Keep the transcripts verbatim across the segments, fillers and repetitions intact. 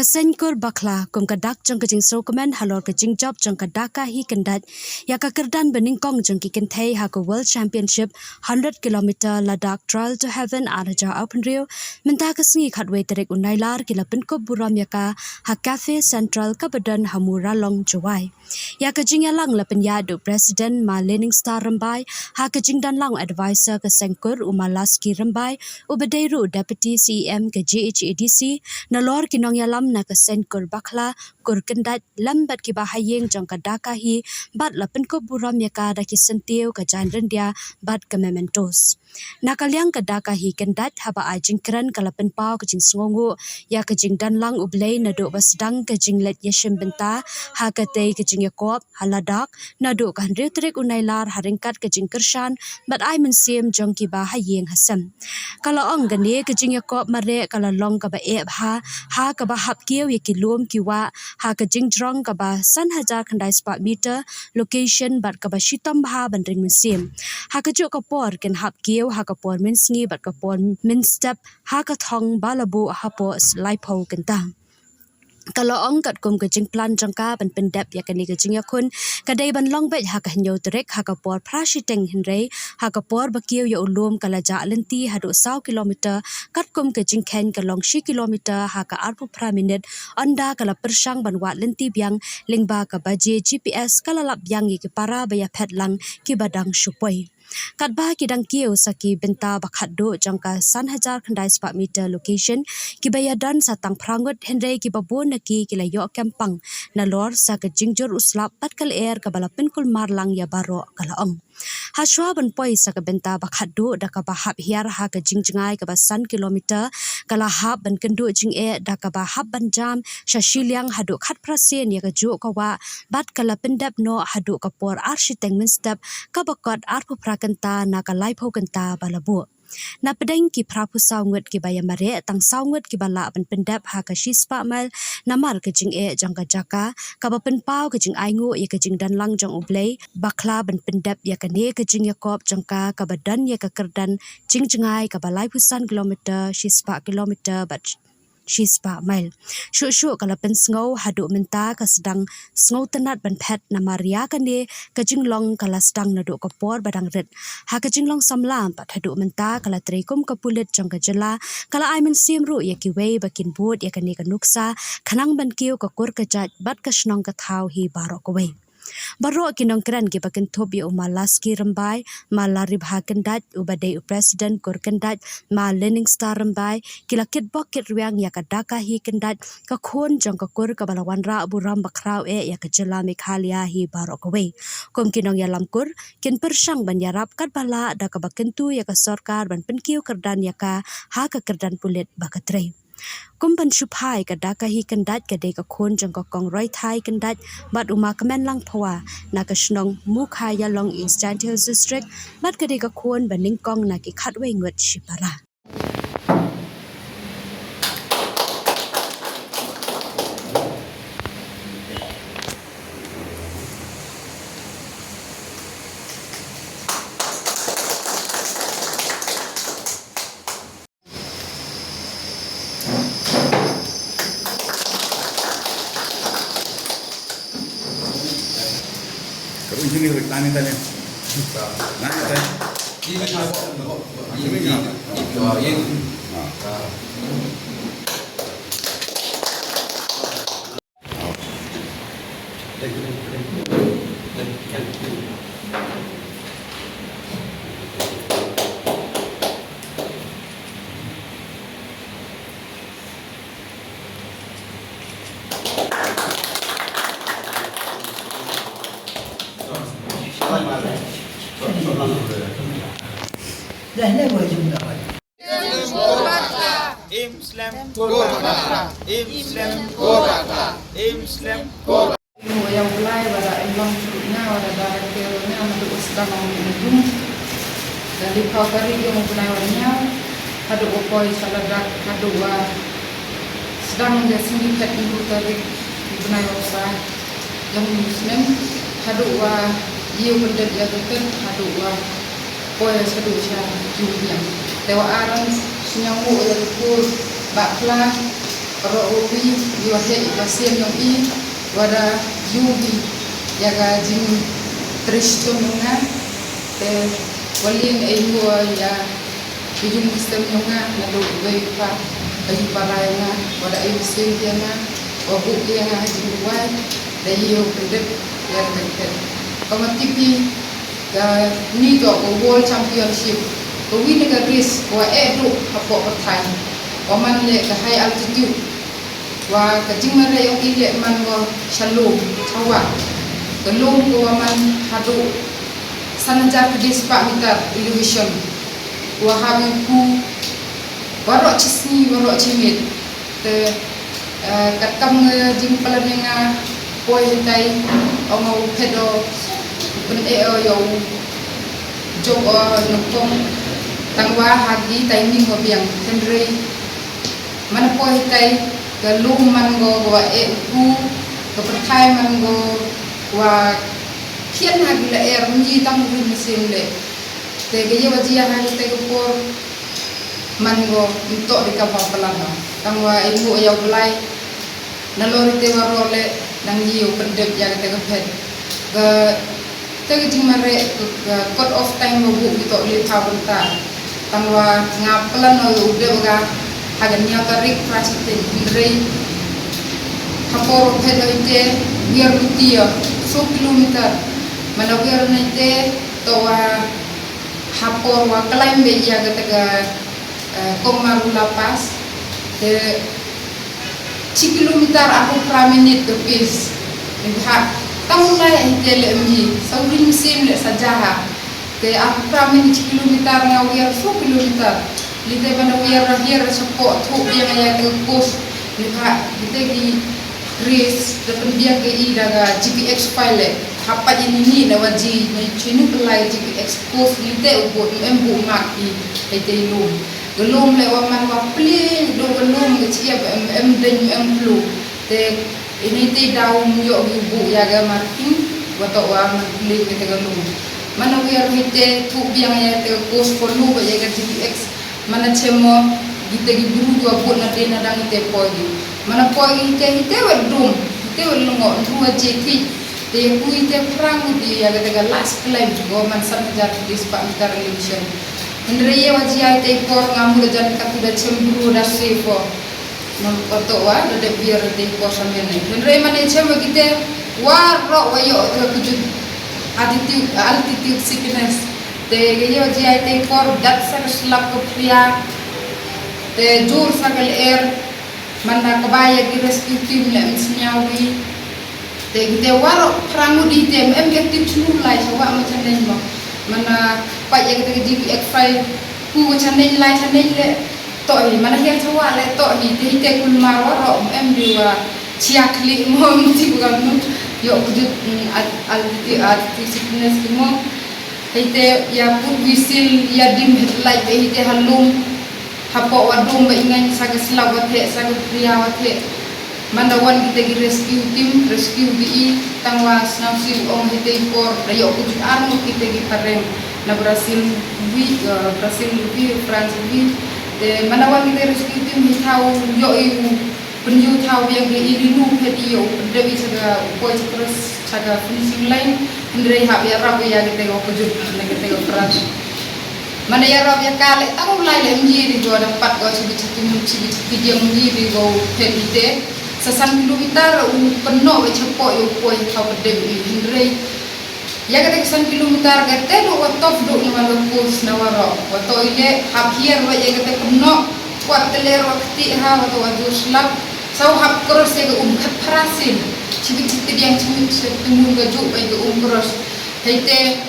Ka Seiñ Kur Bakhla, kum ka dak jong ka jingsngewkmen halor ka jingjop jong ka Dakahi Kyndait ïa ka kyrdan banyngkong jong ki kynthei ha ka World Championship hundred kilometer Ladakh Trail to Heaven ar hajar arphew hynriew, mynta ka sngi khatwei tarik u Nailar ki la pynkup burom ïa ka ha Cafe Central kaba don ha Muralong, Jowai. Ïa ka jingïalang la pynïaid da u President Ma Leningstar Rymbai, ha ka jingdon lang u Advisor ka Seiñ Kur u Ma Laski Rymbai, uba dei ruh u Deputy C E M ka J H A D C, nalor ki nongïalam na ka Seiñ Kur Bakhla, Kur Kyndait, lem bad kiba ha ïing jong ka Dakahi, bad la pynkup burom ïa ka da ki syntiew, ka jaiñ ryndia bad ka mementos. Na ka liang ka Dakahi Kyndait, haba ai jingkren ka la pynpaw ka jingsngewnguh ïa ka jingdon lang U Blei naduh ba sdang ka jingleit ïashim bynta ha katei ka jingïakop ha Ladakh naduh ka hynriew tarik u Nailar ha ryngkat ka jingkyrshan bad ai mynsiem jong kiba ha ïing ha sem. Ka la ong kane ka jingïakop mareh ka la long kaba eh bha, ha kaba hap kiew ïa ki lum ki wah ha ka jingjrong kaba san hajar khyndai spah meter location bad kaba shitom bha ban ring mynsiem. Ha kajuh ka por kin hap kiew ha ka por mynsngi bad ka por mynstep ha ka thong ba la buh hapoh laiphew kynta. Ka la ong katkum ka jingplan jong ka ban pyndep ïa kane ka jingïakhun, ka dei ban long beit ha ka hynñiew tarik ha ka por phra shiteng, hynrei ha ka por ba kiew ïa u lum ka la jah lynti haduh saw kilometer, katkum ka jingkheiñ ka long shi kilometer ha ka arphew phra minit, ynda ka la pyrshang ban wad lynti biang, lyngba ka baje G P S ka la lap biang ïa ki para ba ïaphet lang kiba dang shu poi. Katba ki dang kiew sa ki bynta ba khatduh jong ka san hajar khyndai spah meter location, kiba ïadon sa tang phra ngut, hynrei kiba bun na ki ki la ïoh kem pang nalor sa ka jingjur u slap bad ka lyer kaba la pynkulmar lang ïa baroh, ka la ong. Hashwa ban poi sa ka bynta ba khatduh da kaba hap hiar ha ka jingjngai kaba san kilometer, ka la hap ban kynduh jingeh da kaba hap ban jam sha shiliang haduh khatphra sien ïa kajuh ka wah, bad ka la pyndep noh haduh ka por ar shiteng mynstep, kaba kot arphew phra kynta na ka laiphew kynta ba la buh. Napdeng ki phraphew saw ngut kiba ïamareh, tang saw ngut kiba lah ban pyndep ha ka shispah mail namar ka jingeh jong ka jaka, kaba pynpaw ka jingainguh ïa ka jingdon lang jong U Blei Bakhla ban pyndep ïa kane ka jingïakop jong ka, kaba don ïa ka kyrdan jingjngai kaba laiphew san kilometer, shispah kilometer bad shispah mail. Shuh shuh ka la pynsngew, haduh mynta ka sdang sngewtynnad ban phet namar ïa kane ka jinglong ka la sdang naduh ka por ba dang rit. Ha ka jinglong samla pat haduh mynta ka la trei kum ka pulit jong ka jylla, ka la ai mynsiem ruh ïa kiwei ba kin bud ïa kane ka nuksa, khnang ban kiew ka kur ka jait bad ka shnong ka thaw hi baroh kawei. Baroh ki nongkren kiba kynthup ïa u Ma Laski Rymbai, Ma Laribha Kyndait, uba dei u President Kur Kyndait, Ma Leningstar Rymbai, ki la kitbok kitrwiang ïa ka Dakahi Kyndait, ka khun jong ka kur kaba la wanrah burom bakhraw eh ïa ka jylla Meghalaya hi baroh kawei. Kum ki nongïalam kur, kin pyrshang ban ïarap katba lah da kaba kyntu ïa ka sorkar ban pynkiew kyrdan ïa ka ha ka kyrdan pulit ba ka trei. Kum ban shu phai, ka Dakahi Kyndait ka dei ka khun jong ka Kong Roithai Kyndait bad u Ma Kmenlang Phawa na ka shnong Mukha Ïalong, East Jaintia Hills District, bad ka dei ka khun banyngkong na ki khatwei ngut shipara. Im slem. Im slem. Im slem. Ïa u Blai ba la im long through ïa nga, ba la da rem ïa nga naduh ba sdang ong ïa nga. Da li phew tarik ïa u Blai ba la ïa nga haduh ba poi sha Ladakh, haduh ba sdang ïa ka sngi phet hynñiew tarik u bnai ba phra jong u snem, haduh ba ïa u pyndep ïa ka tent, haduh ba poi shaduh sha jingbiang. Te wat ar ngan sngewbha ïa ka kur Bah Phla. Baroh uwi, ïa u heh u ba sien jong i, u da ïohi ïa ka jingtrei shitom jong nga. Te u lieng ei mo ïa ka jingmut stem jong nga, naduh u wei u kpa, ka jingpara ïa nga, u da ei u sien ïa nga, u buh ïa nga ha jingduwai, da ïa u pyndep ïa ka pyrthei. Ka ma tipi, ka ni to ka World Championship, ka wi na ka race, ka wa eh duh hapoh pyrthei, ka man leh ka high altitude. Wa ka jingmareh jong i leh man ko sha lum, sha wah. Ka lum ko wa man haduh san hajar khyndai spah meter elevation. Wa hap i ku baroh chi sngi, baroh chi miet. Te, eh, katkam nga jingplan ïa nga poi hitai, ong u phet o, u pyneh o ïa u jop o nyngkong, tang wa ha ki timing wa biang. Hynrei man poi hitai, ka lum man ko wa eh u ku, ka pyrthei man ko wa khian ha ki lyer, ym ji tang u ri mynsiem leh. Te ka ïa wa jia ha kata ka por man ko ym toh di ka ba plan ba. Tang wa i mu ïa u Blai. Nalor ite waroh leh nang ïa u pyndep ïa kata ka phet. Kata ka jingmareh ka, ka cut off time wa buh ki toh le pha bynta. Tang wa nga plan o ïa u dep ka ha ka hynñiew tarik phra September, hynrei ha por u phet o ite wiar luti ïa saw kilometer. Man da wiar na ite toh wa ha por wa climb beit ïa kata ka, eh, Chongmarula Pass. Te chi kilometer arphew phra minit ka pace. Neibhah tang u Blai ite leh ym ji, sa u ri mynsiem leh sa jia ha. Te arphew phra minit chi kilometer nga wiar saw kilometer. Lite ban da wiar ra hiar ra shapoh thuh biang ïa kata ka course. Neibhah lite ki race da pynbiang ka i da ka G P X file leh. Hap pat ïa ngi na wa ji na chinu pynlai G P X course lite u bud, em bu mark i, ite i lum. Ka lum leh wa man wa pling, duh ka lum ka chiap em, em deng em plu. Te ini te daw ym ïoh ki buh ïa ka marking, wa toh wa man pling ïa te ka lum. Man na wiar hi te thuh biang ïa te ka course follow ba ïa ka G P X. Man na chem mo, kite ki bru ki wa bud na dei na dang ite poi ki. Man na poi ki ite, ite wa dum, ite wa lyngngoh, ndu wa je thik. Te ïa ku ite phra ngut ïa kata ka last climb, ko man san hajar khyndai spah meter elevation. Hynrei ïa wa jia ite i por nga mut da jan katu da chem bru da safe o. Nam ko toh wa da dep biar ite i por samen ne. Hynrei man ïa chem wa kite waroh wa ïoh ka kujut altitude, altitude sickness. Te ka ïoh jia ite i por dat sa ka slap ka phria. Te jur sa ka lyer. Man da kaba ïa ki rescue team leh ym sñiaw ri. Te kite waroh phra ngut ite em, em ka tip chinu lai sa wa ma chaneng mo. Man da pat ïa kata ka G P X file ku ka chaneng lai chaneng leh toh hi. Man da hiar sa wa leh toh hi. Te ite kulmar waroh em di wa chia khlieh mo, ym tip ka mo. Ïoh kujut, mm, al-, altitude, altitude sickness ki mo. Ite ïa put whistle ïa dim headlight ba ite ha lum. Hapoh wa dum ba i ngaiñ sa ka slap wa theh, sa ka phria wa theh. Man da wan kite ki rescue team, rescue ki i, tang wa sñiawsih ong ite i por, da ïoh kujut ar ngut kite ki phareng. Na Brazil wi, eh, Brazil wi, France wi. Te man da wan kite rescue team hi thaw ïoh i u pynïoh thaw biang ki i linu phet i ïoh u pyndep i cha ka u poi cha cross cha ka finishing line. Hynrei hap ïarap ïa kite ko kujut na kite ko France. Man da ïarap ïa ka leh tang u Blai leh ym ji ri ko da pat ko chibi chiti mun chibi chiti diang ym ji ri ko phet ite. Sa san kilometer u pynnoh wei chapoh ïa u poi thaw pyndep i hynrei. Ïa kata ka san kilometer kata duh wa tough duh na wan ka course na waroh. Wa toh i leh hap hiar wa ïa kata pynnoh. Kwat teler wa kti ha wa toh wa jur slap. Sa u hap cross ïa ka um khat phra sien. Chibit chibit diang chibit chibit tyngun ka juh bai ka um cross. Hei te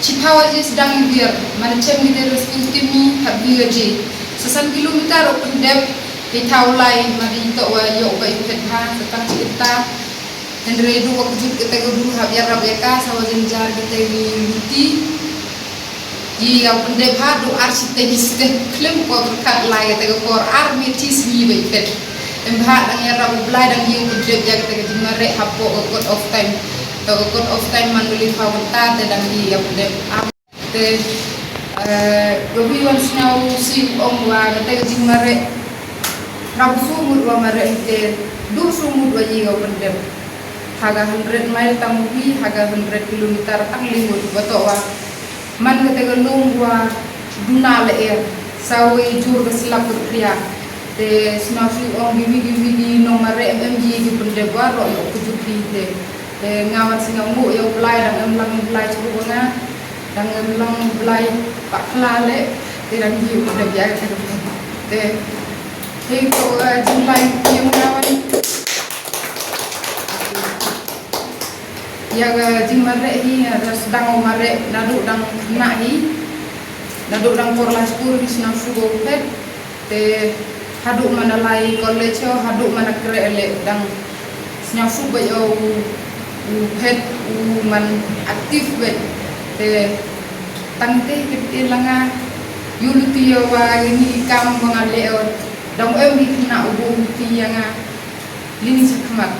chiphaw wa ji sdang i biar. Man chem kite rescue team i hap bi wa ji. Sa san kilometer u pyndep. Hei thaw lai man i toh wa ïoh bai u phet ha. Sa tang chibit ta. Hynrei duh wa kjut kata ka bru hap ïarap ïa ka sa wa jynjar kata ki luti. Ki ïa u pyndep ha duh ar shi teng shi teng khlem ko pyrkhat lai kata ka por ar miet shi sngi ba i phet. Em bha dang ïarap u Blai dang ïa u pyndep ïa kata ka jingmareh hapoh ka cut off time. Ka cut off time man u liphaw kynta te dang ïa u pyndep ar. Te, eh, ka wi wan sñiaw sih ong wa kata ka jingmareh. Kam shu mut wa mareh te, du shu mut wa ïa u pyndep. Ha ka hundred mile tang u hi, ha ka hundred kilometer tang lyngngoh, wa toh wa man kata ka lum wa duna lyer, sa wei jur ka slap ka khria. Te sngewsih ong kiwi kiwi ki nongmareh em em ïa ki pyndep wa roh ïa u kjut ki te. Te nga wan sngewnguh ïa u Blai, dang em lang u Blai shuh wa nga. Dang em lang u Blai bakla leh, te dang ïa u pyndep ïa ka te. Te Hei ko, eh, jinglai ïa nga wan. Ïa ka jingmareh hi, eh, da sdang u mareh naduh dang khynnah hi. Naduh dang por lai skul hi sngewsih u phet. Te haduh man la lai college ho, haduh man la kreh leh dang sngewsih beit u, u phet u man active beit. Te tang te kit te la nga ïa u lynti ïa wa ïa ni kam wa nga leh. Dang em hi khynnah u bun u ti ïa nga lynti shakhmat.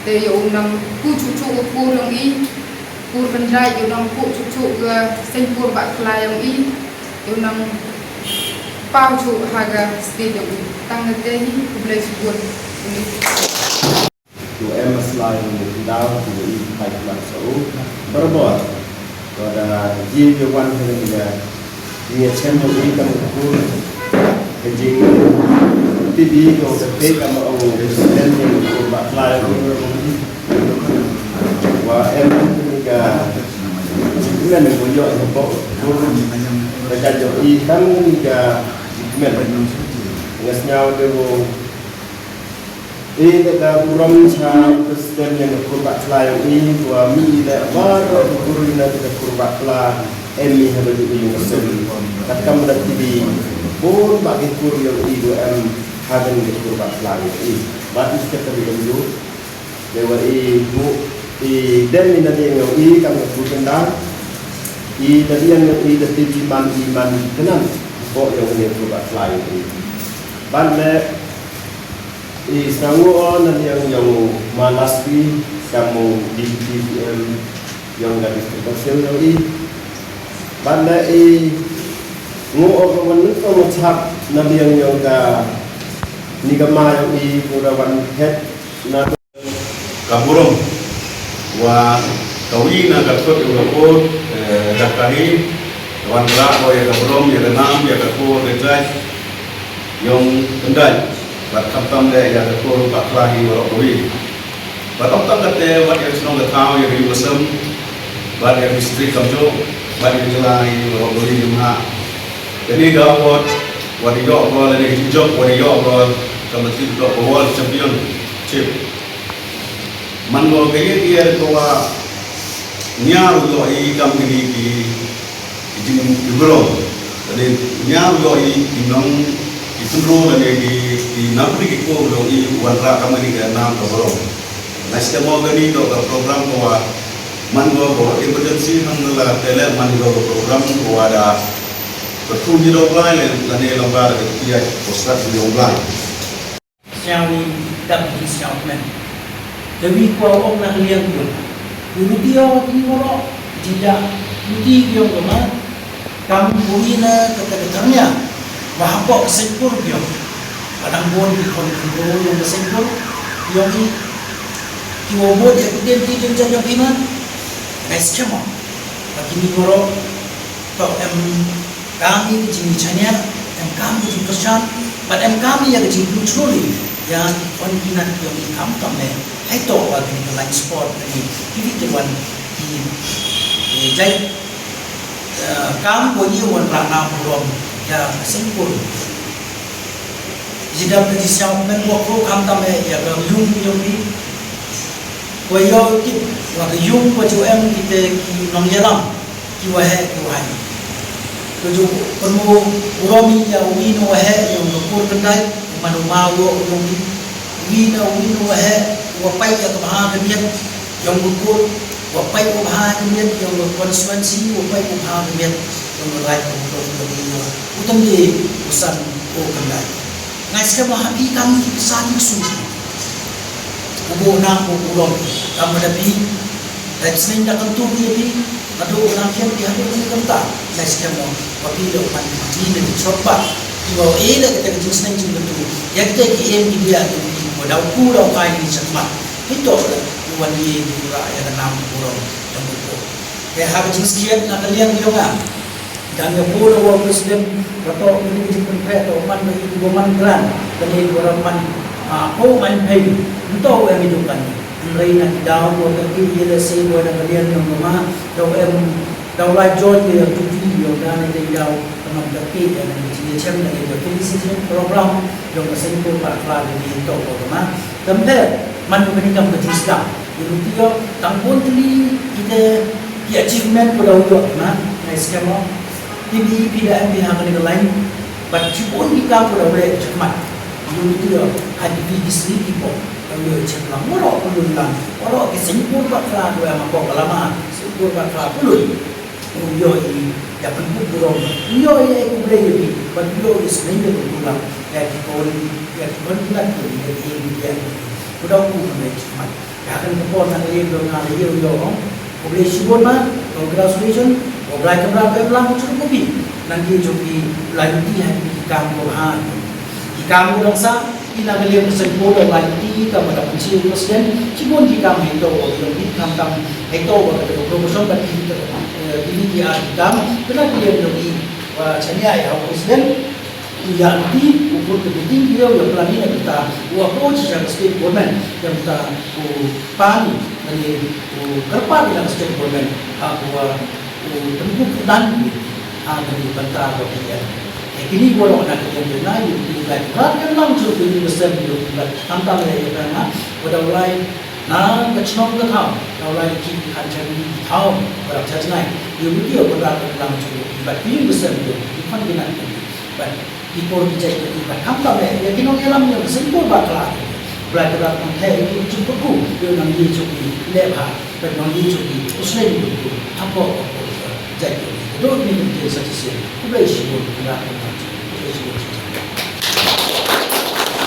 Te ïa u nang kuh chuh chuh ka kur yong i, kur kyndait, ïa u nang kuh chuh chuh ka seng kur bakla yong i, ïa u nang paw chuh ha ka state yong i. Tang te hi, khublei shibun. Ïa u em maslai ïa u nang daw ïa u i, pai khlak sa u barabor. Wada jingïawan ha ïa ka jingïachem jong i kam ka kur, ka jingtip jong ka pei kam u president jong ka kur bakla jong i. Wa em ka jingkmen ko ïoh ha ka kur, ka jait jong i kam ka jingkmen. Nga sngew de ko I da ka burom sha u president jong ka kur bakla jong i, wa mih i leh baroh ki kur na ka kur bakla em i ha ka jong ka sum. Katkam da ki dei bun bah ki kur jong i, wa em ha ka jong ka kur bakla jong i. Bad i secretary jong i, lei wa i buh i dem i na liang jong i kam ka kur kynda. I na liang jong i da tip i man i man kynnan hapoh jong ka kur bakla jong i. Bad leh I sngewnguh na liang jong u Ma Laspi, kam u D P P M jong ka District Council jong i. Bad leh i nguh o ka wan nyngkong u chap na liang jong kani ka ma jong i, u da wan phet na ka burom wa kawi na ka thut jong ka pud, eh, da ka hi, ka wanrah o ïa ka burom, ïa ka nam, ïa ka kur, ka jait, jong kyndait, bad khamtam leh ïa ka kur bakla hi waroh kawi. Bad ym tang kata, wat ïa ka shnong ka thaw, ïa ka ïing ka sem, bad ïa ka district kumjuh, bad ïa ka jylla hi waroh kawi jong nga. Kane ka award, wat ïoh ko, lane ka jingjop, wat ïoh ko, ka mut tip ko ka World Championship. Man ko ka ïa ka ïa ka wa nia u ïoh i kam kine ki ki jing ki burom. Lane nia u ïoh i ki nong ki pynro lane ki ki nongpyni ki ko u ïoh i wanrah kam kane ka nam ka burom. Nga sdang mo kane ka program ka wa man ko ka emergency hang la tele man ko ka program ka wa da ka tu ni dong lai lane lane lamba da ka tiya ko sat ni dong lai. Sñiaw ni dap ki sñiaw kmen. Te wi kwah ong na ka liang ki ong. U luti o ki ni moro, jida luti ki ong kama. Kam bui na kata ka tharnia. Wa hapoh ka sengkur ki ong. Padang bon ki kon kan bro yong ka sengkur. Ki ong i. Ki wa bot ya ki dem ki jeng jeng yong ki man. Ngai skema. Ba ki ni moro. Tok em Kam ïa ka jingïachaniah, em kam ïa ka jingkyrshan, bad em kam ïa ka jingcontrol ïa ki khon ki nat ïa ki kam kam ne. Hai to wa kane ka line sport kane, ki wi ki wan ki, ki jai, eh, kam ko ïa wan rana burom ïa ka sengkur. Jidam ka jisñiaw men wa ko kam kam ne ïa ka yung ïa ki. Wa ïa ki, wa ka yung wa ju em ki te ki nongïalam. Ki waheh ki wahai. Ka ju pynmih u Romi ïa u wi na waheh ïa u na kur kyndai, u man u ma u ïoh u Romi. U wi na u wi na waheh, u wa pait ïa ka bha ka miat ïa u na kur, u wa pait u bha ka miat ïa u na constituency, u wa pait u bha ka miat ïa u na raid u na kur ïa u wi ïa u. U tang de u san u kyndai. Ngai skhem ba ha phi kam ki pisa ki sum. U bo nang u u long kam da phi. Da sneng da kan tu ki phi. Ado u nang kian phi hadu ni kam ta. Ngai skhem ba phi lo man ni ni chot ba. Ba e la kata ka jingsneng jingmyntu ïa kita ki em ki biang ki, ba daw ku daw kai ki shakhmat. Kito la ki wan ïa ki rah ïa ka nam ka burom jong ka. Te ha ka jingskhem na ka liang jong nga, dang ïa pura wa president, ba to ini ka jingpynpre to man ba ini ba man grant, ba ni ba man, ah, ko man pay. Nto em i dukan. Hynrei na ki daw ko ka ki ïa la sei ko na ka liang jong ma, daw em daw la join ïa duty ïa da na ki daw. Ka man ka ki ïa na ki ïa chem na ki felicitation program jong ka seng ko ba kla ni to ko ma. Kam te man ko ni kam ka jingskhem. Ïa duty ïa tang bun tylli kita ki achievement ko daw ïa na ngai skhem. Ki bi ki da em bi ha ka ni ka line. Bad shibun ki kam ko daw leh shakhmat. Ïa duty ïa ha ki bi ki sni ki ko. Ïa check lang, waroh pynlong lang, waroh ki seng kur ba kla, dua ma ko ka lama, seng kur ba kla pynlong. Ïoh i ïa pynkup burom, ïoh i ïa khublei ïa phi, bad ïoh i seng ïa pynkup lang ïa ki kon, ïa ki kon, ïa ki ïa ki ïa ki. Udah ku meh check man. Ïa kan ka por na ka ïa dong nga ïa ïoh. Khublei shibun ma, congratulations. Ko Blai Kynrad em lang jong phi. Nang ki jong phi la ïuti ha ki kam ko ha. Ki kam ko dang sa, ki na ka liang ka seng ko dang la ïuti kam da pynshai president. Shibun ki kam ha ito ko jong phi kam kam ha ito ko ka promotion ba ki, eh, ki ki ha ki kam. Kena ka liang jong phi, wa chania ya president. Ïa ti u put ke meeting ïa u plan ni kita u approach sha state government, ïa kita u pan, lane u kyrpad ïa state government ha u, u pynkup dan ha kani bynta ko ïa. Kini waroh na ka ïa na ïa ti la rat kan lang chu ki ni sen ïa u la tam tam ïa ïa na ko da u lai na ka chnong ka thaw, da u lai ki kan chen ki thaw, ko da chen nai ïa u ti ko da kan lang chu ki ba ki ni sen ïa ki kan ki na ki ba ki por ki jait ki ba kham tam eh, ïa ki nongïalam ïa ki seng por ba kla. Blai ka rat nang thei ki jumpa ku, ïa nang ïa chu ki leh bha, ba nang ïa chu ki u sleng ku, hapoh ka por ka jait ki. Dot ni ki sa ki sien, ku blai shibun, ka rat nang chu, ku blai shibun.